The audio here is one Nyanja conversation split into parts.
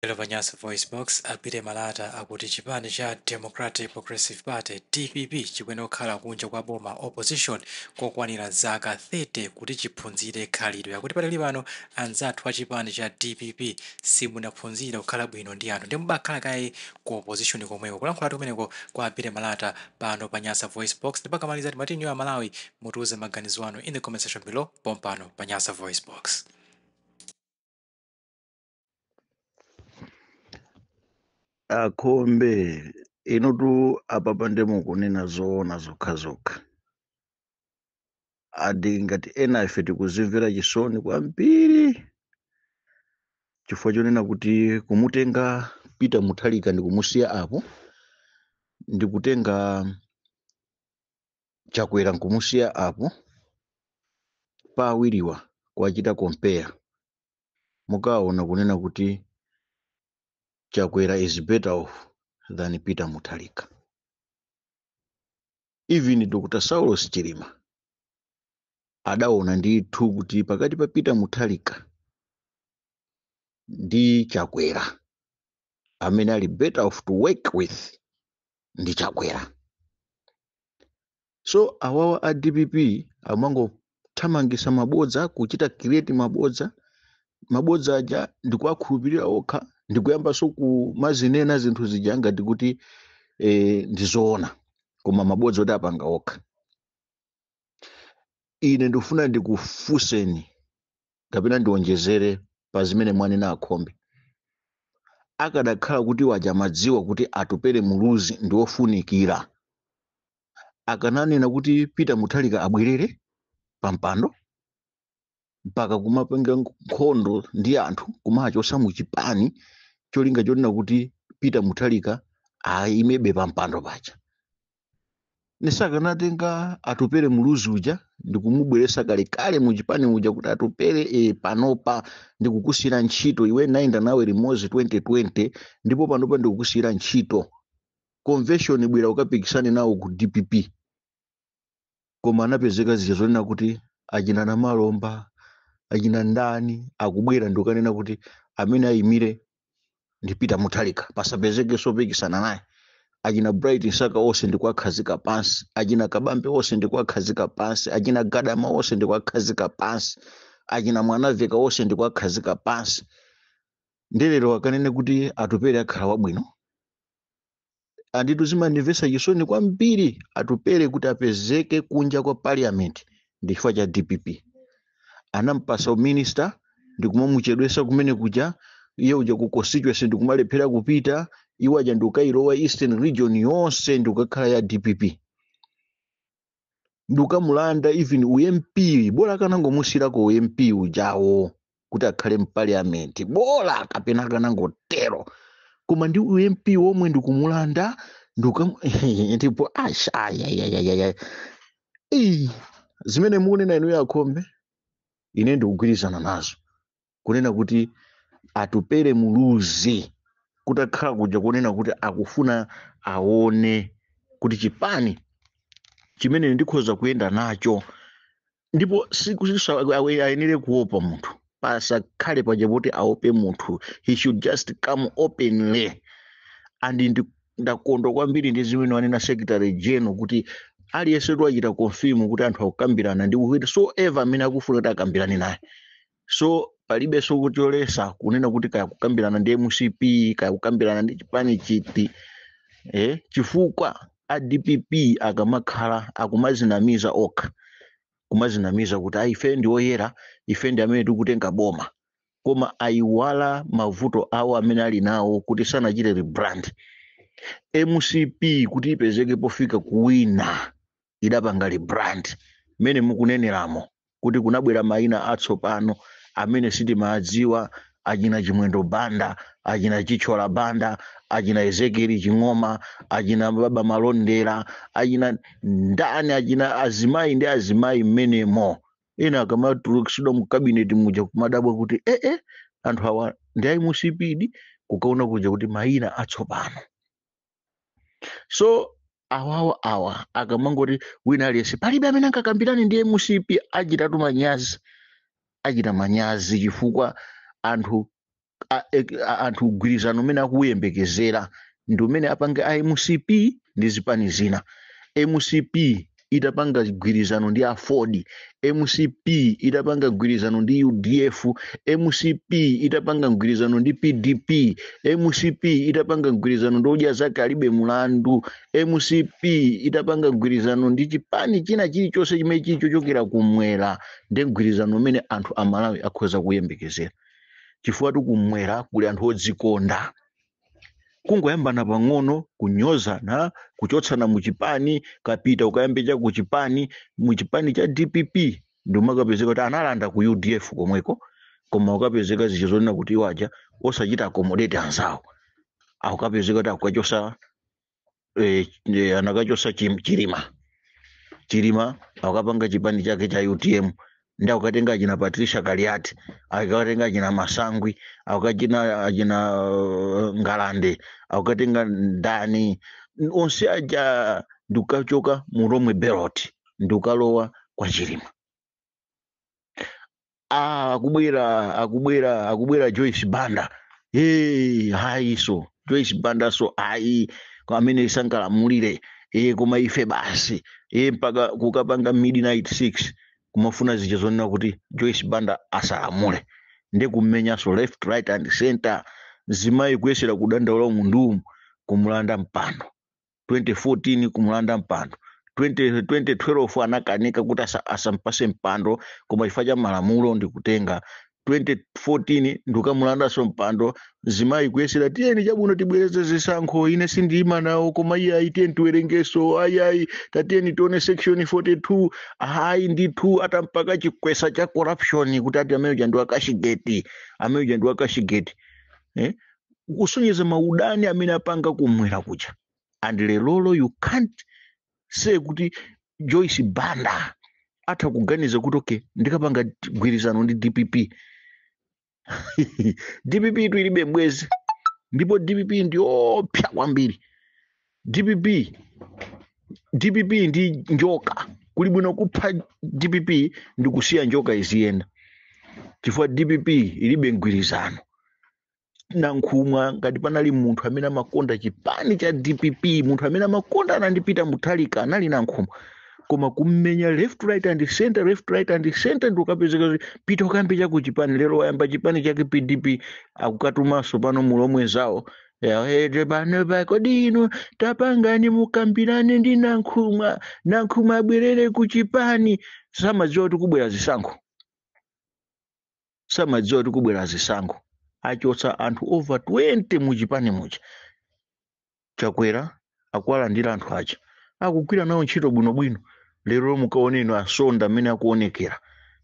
Lero pa Nyasa VoiceBox, a Billy Malata akuti chipani cha Democratic Progressive Party, dpp, chikuyenera kukhala kunja kwa boma, opposition, kokwanira zaka 30 kuti chiphunzire khalidwe. Akuti padali pano anzathu a chipani cha dpp simunaphunzire kukhala bwino ndi anthu ndiye mubakhala kaye ku opposition komweko. Kulankhulatu kumeneko kwa a Billy Malata pano pa Nyasa VoiceBox. Ndipo akamaliza timati inuyo Amalawi mutiuze maganizo anu in the comment section below pompano pa Nyasa VoiceBox. Akhombe, inutu apapa nde mukunena zoona zokhazokha. Adi ngati ena ife tikuzimvera chisoni kwambiri chifukwa chonena kuti kumutenga Peter Mutharika ndikumusiya apo, ndikutenga Chakwera nkumusiya apo, pa awiriwa kuwachita compare, mukaona kunena kuti Chakwera is better off than Peter Mutharika. Even Dr. Saulos Chilima adaona ndithu kuti pakati pa Peter Mutharika ndi Chakwera, amene ali better off to work with ndi Chakwera. So awawa a DPP amangothamangisa mabodza, kuchita create mabodza, mabodza aja ndikuwakhulupirira okha, ndikuyambanso kumazinena zinthu zija ngati kuti ndizoona, koma mabodza oti apanga okha. Ine ndikufuna ndikufunseni kapena ndionjezere pa zimene mwanena Akhombe. Akadakhala kuti waja amadziwa kuti Atupele Muluzi ndi ofunikira, akananena kuti Peter Mutharika abwerere pa mpando, mpaka kumapanga nkhondo ndi anthu kumachosa mu chipani cholinga chonena kuti Peter Mutharika ayimebe pa mpando paja? Nisakanatenga Atupele Muluzi uja ndikumubweresa kalekale mu chipani muja kuti Atupele, panopa ndikukusiyira ntchito iwe, nayenda nawe limodzi 2020, ndipo panopa ndikukusiyira ntchito, convention bwera ukapikisane nawo ku DPP. Koma anapezeka zija zonena kuti achina Namalomba, achina ndani akubwera ndikukanena kuti amene ayimire ndi Peter Mutharika, pasapezeke sopikisana naye. Achina Bright Msaka onse ndikuwakhazika pansi, achina Kabambe onse ndikuwakhazika pansi, achina Gadama onse ndikuwakhazika pansi, achina Mwanaveka onse ndikuwakhazika pansi. Ndi lero akanene kuti Atupele akhala wabwino? Anditu zimandimvetsa chisoni kwambiri Atupele kuti apezeke kunja kwa parliament ndi chifukwa cha DPP. Anampasa uminister ndikumamuchedwesa kumene kuja, iye uja ku constituency ndikumalephera kupita, iwo aja ndikukayilowa Eastern Region yonse ndikukakhala ya DPP, ndikukamulanda even u MP. Bola akanangomusirako u MP ujawo kuti akhale mparliament, bola kapena akanangotero, koma ndi u MP womwe ndikumulanda ndipo asha ayayayayaya. Zimene mukunena inuyo Akhombe, ine ndikugwirizana nazo, kunena kuti Atupele Muluzi kutakhala kuja kunena kuti akufuna aone kuti chipani chimene ndikhoza kuyenda nacho, ndipo ayenere kuopa munthu, pasakhale paja poti aope munthu. He should just come openly. And ndakondwa kwambiri ndi zimene wanena Secretary General kuti aliyense wachita confirm kuti anthu akukambirana ndi kuti so ever amene akufuna kuti akambirane naye. So palibenso kucholesa kunena kuti kaya kukambirana ndi MCP, kaya kukambirana ndi chipani chiti, chifukwa a DPP akamakhala akumazinamiza okha, kumazinamiza kuti ayi, ife ndi oyera, ife ndi amene tikutenga boma, koma ayiwala mavuto awo amene ali nawo kuti sanachite rebrand. MCP kuti ipezeke pofika kuwina idapanga rebrand mmene mukuneneramo kuti kunabwera mayina atsopano amene sitimadziwa, achina Chimwendo Banda, achina Chichola Banda, achina Ezekiel Ching'oma, achina Baba Malondera, achina ndani, achina azimayi ndi azimayi mmenemo. Ena akamatulukitsidwa mu cabinet muja kumadabwa kuti ee, anthu awa ndi a MCP di, kukaona kuja kuti mayina atsopano. So awawa awa akamangoti wina aliyense, palibe amene angakambirane ndi MCP, achitatu manyazi, achita manyazi chifukwa anthu Anthu mgwirizano umene akuyembekezera ndi umene apange a MCP ndi zipani zina. MCP itapanga mgwirizano ndi AFORD, MCP itapanga mgwirizano ndi UDF, MCP itapanga mgwirizano ndi PDP, MCP itapanga mgwirizano ndi Odya Zake Alibe Mulandu, MCP itapanga mgwirizano ndi chipani china chilichonse chimene chili chochokera kumwera, ndi mgwirizano umene anthu amalawi akhoza kuyembekezera, chifukwa tikumwera kuli anthu odzikonda. Kungoyambana pang'ono, kunyozana, kuchotsana muchipani, kapita ukayambe cha kuchipani, muchipani cha DPP, ndiumakapezeka kuti analanda ku UDF komweko, koma ukapezeka zicho zonena kuti iwaja osachita accommodate anzawo, akukapezeka kuti akukachosa anakachosa Chilima. Chilima akapanga chipani chake cha UTM, ndi akukatenga achina Patricia Kaliati, akukatenga achina Masangwi, akukachina achina Ngalande, akukatenga ndani onse aja, ndikukachoka mu Lomwe Belt ndikukalowa kwa Chilima. Ah, akubwera, akubwera, akubwera Joyce Banda. Hey, hayi, so Joyce Banda, so hayi, amene sankalamulire, koma ife basi, mpaka kukapanga midnight 6 kumafuna zija zonena kuti Joyce Banda asalamule, ndi kummenyanso left, right and center. Zimayi kuyesera kudandaula mundumu, kumulanda mpando 2014, kumulanda mpando 20, 2012 anakanika kuti asampase mpando, koma chifukwa cha malamulo ndikutenga 2014 ndikukamulandanso mpando. Zimayi kuyesera, tiyeni chabwino tibwereze zisankho, ine sindiyima nawo, koma iye ayi, tiyeni tiwerengeso, ayi ayi, tatiyeni tione section 42, ayi ndithu, atampaka chikwesa cha corruption kuti ati amene uja ndi wa Cashgate, amene uja ndi wa Cashgate, eh? Kusonyeza maudani amene apanga kumwera kuja. And lerolo you can't say kuti Joyce Banda atha kuganiza kuti okay, ndikapanga gwirizano ndi DPP. DPP itu ilibe bwezi, ndipo DPP ndiopsa kwambiri. DPP, DPP ndi njoka. Kuli bwino kupha DPP ndi kusiya njoka iziyenda, chifukwa DPP ilibe mgwirizano. Nankhumwa, ngati panali munthu amene amakonda chipani cha DPP, munthu amene amakonda anandipita Mutharika, anali Nankhumwa, koma kummenya left, right and center, left, right and center, ndi ukapezeka kuti pita ukambe chako chipani. Lero wayamba chipani chake PDP, akukatumanso pano mulomwe zawo. Pano pa kodi inu tapangani mukambirane ndi Nankhumwa, Nankhumwa abwerere ku chipani. Samadziwa kuti kubwera zisankho, samadziwa kuti kubwera zisankho. Achotsa anthu over 20 mu chipani muja. Chakwera akuwalandira anthu aja, akugwira nawo ntchito bwinobwino. Lero mukaone ino asonda amene akuonekera,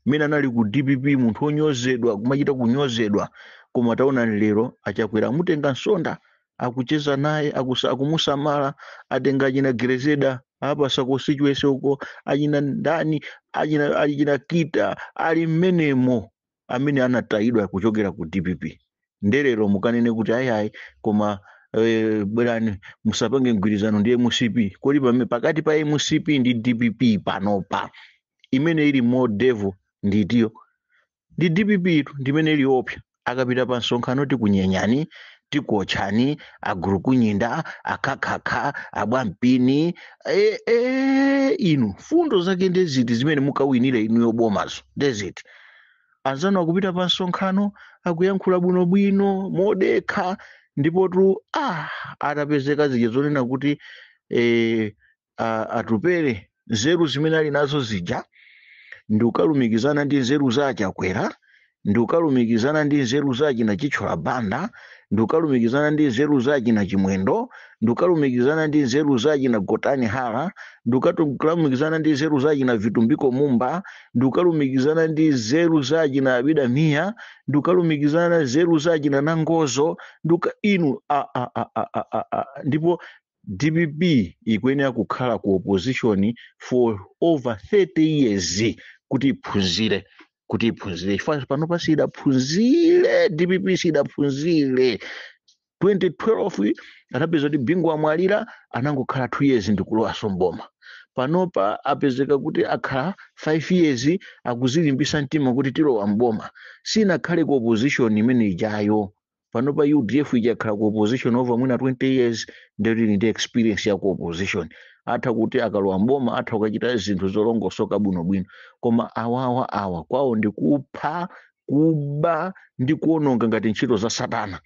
mmene anali ku DPP, munthu wonyozedwa, kumachita kunyozedwa, koma taonani lero achakwera amutenga Nsonda, akucheza naye, akumusamala. Atenga achina Gerezeda, apasa constituency uko, achina ndani, achina Kita ali mmenemo, amene anatayidwa kuchokera ku DPP. Ndelero mukanene kuti ayiayi, koma bwerani musapange mgwirizano ndi MCP. Kodi pakati pa MCP ndi DPP panopa, imene ili more devil nditiyo? Ndi DPP itu, ndimene ili opsa. Akapita pa msonkhano, tikunyenyani, tikuotchani, agulukunyinda, akhakhakha, abwampini. Inu fundo zake ndeziti zimene mukawinire inuyo bomazo? Ndeziti? Anzanu akupita pa msonkhano, akuyankhula bwinobwino modekha, ndipotu atapezeka zija zonena kuti atupere nzeru zimene ali nazo zija ndi ukalumikizana ndi nzeru za Achakwera, ndi ukalumikizana ndi nzeru za achina Chithyola Banda, ndi ukalumikizana ndi nzeru za achina Chimwendo, ndi ukalumikizana ndi nzeru za achina Gotani Hara, ndi ukalumikizana ndi nzeru za achina Vitumbiko Mumba, ndi ukalumikizana ndi nzeru za achina Abida Mia, ndi ukalumikizana nzeru za achina Nangozo, ndi inu a, a, a, a, a, a, a. Ndipo DPP ikuyenera kukhala ku opposition for over 30 years kuti iphunzire, kuti iphunzire. Chifukwa panopa sidaphunzire, DPP sidaphunzire. 2012 anapeza kuti Bingu amwalira, anangokhala 2 years ndikulowaso mboma. Panopa apezeka kuti akhala 5 years, akuzilimbisa mtima kuti tilowa mboma. Sinakhale ku opposition imene ijayo. Panopa UDF ijakhala ku opposition over mwina 20 years, ndekuti ili ndi experience ya ku opposition, atha kuti akalowa mboma atha kukachita zinthu zolongosoka bwinobwino. Koma awawa awa kwawo ndi kupha, kuba ndi kuononga ngati ntchito za satana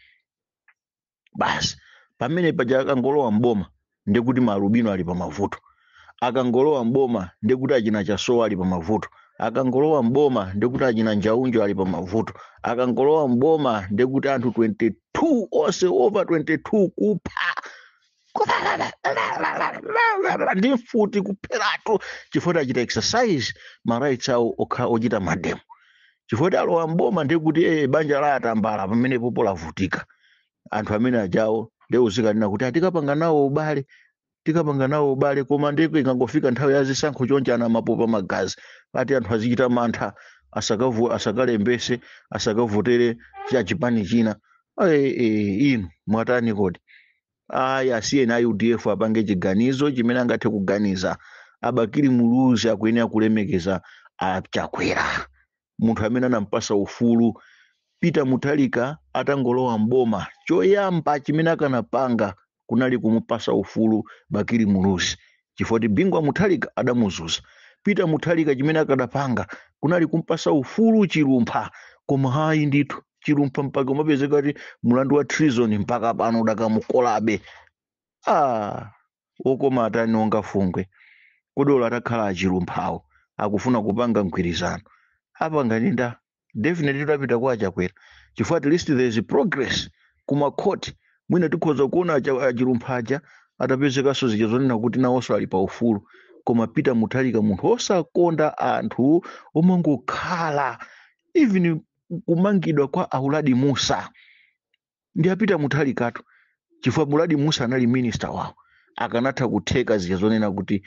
basi. Pamene paja akangolowa mboma, ndekuti maalubino ali pamavuto. Akangolowa mboma, ndekuti achina Chasowa ali pamavuto. Akangolowa mboma, ndekuti achina Njaunjo ali pamavuto. Akangolowa mboma, ndekuti anthu 22 onse, over 22, kupha ndi mfuti, kupheratu, chifukwa achita exercise ma rights awo okha ochita mademo. Chifukwa alowa mboma, ndekuti banja la atambala pamene popo lavutika. Anthu amene ajawo ndeuzikanena kuti atikapanga nawo ubale, tikapanga nawo ubale, koma ndiko ikangofika nthawi ya zisankho chonchi, ana mapopa magazi ati anthu azichita mantha asakalembese, asakavotere cha chipani china. Inu mwatani kodi? Ayi, asiyeni a UDF apange chiganizo chimene angathe kuganiza. Abakili Muluzi akuyenera kulemekeza Achakwera, munthu amene anampasa ufulu. Peter Mutharika atangolowa mboma, choyamba chimene akanapanga kunali kumupasa ufulu Bakili Muluzi, chifukwa Bingwa Mutharika adamuzuza. Peter Mutharika chimene akadapanga kunali kumpasa ufulu Chilumpha. Koma hayi ndithu, Chilumpha mpaka umapezeka kuti mulandu wa treason mpaka pano udakamukolabe. Ah, wokoma atani onga fungwe? Kodi atakhala achilumphawo akufuna kupanga mgwirizano, apanga ninda? Definitely tapita kwa Achakwera, chifukwa at least there is progress kuma court. Mwina tikhoza kuona achilumpha aja atapezekanso zija zonena kuti nawonso ali pa ufulu. Koma Peter Mutharika, munthu osakonda anthu, omangokhala, even kumangidwa kwa Auladi Musa ndi apita Mutharikatu, chifukwa Uladi Musa anali minister wawo, akanatha kutheka zija zonena kuti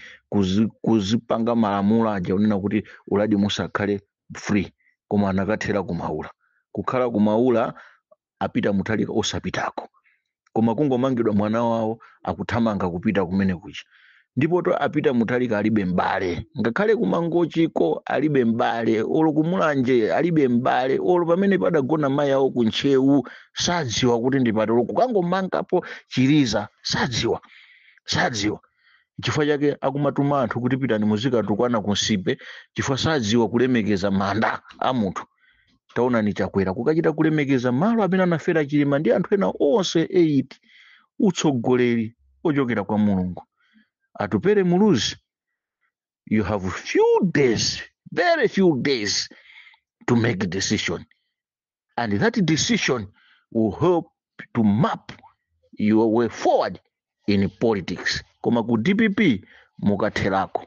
kuzipanga malamulo aja onena kuti Uladi Musa akhale free, koma anakathera kumaula, kukhala kumaula apita Mutharika osapitako. Koma kungomangidwa mwana wawo, akuthamanga kupita kumene kuja. Ndipo to apita Mutharika alibe mbale, ngakhale kumangochiko alibe mbale, olo kumulanje alibe mbale, olo pamene padagona mayi awo kuntchewu sadziwa kuti ndipati, olo kukangomangapo chiliza sadziwa, sadziwa. Chifukwa chake akumatuma anthu kuti pitani muzikatukwana kunsipe, chifukwa sadziwa kulemekeza manda a munthu. Taonani Chakwera kukachita kulemekeza malo amene anafera Chilima ndi anthu ena onse 8. Utsogoleri ochokera kwa Mulungu. Atupere Muluzi, you have few days, very few days to make a decision, and that decision will help to map your way forward in politics. Koma ku DPP mukatherako.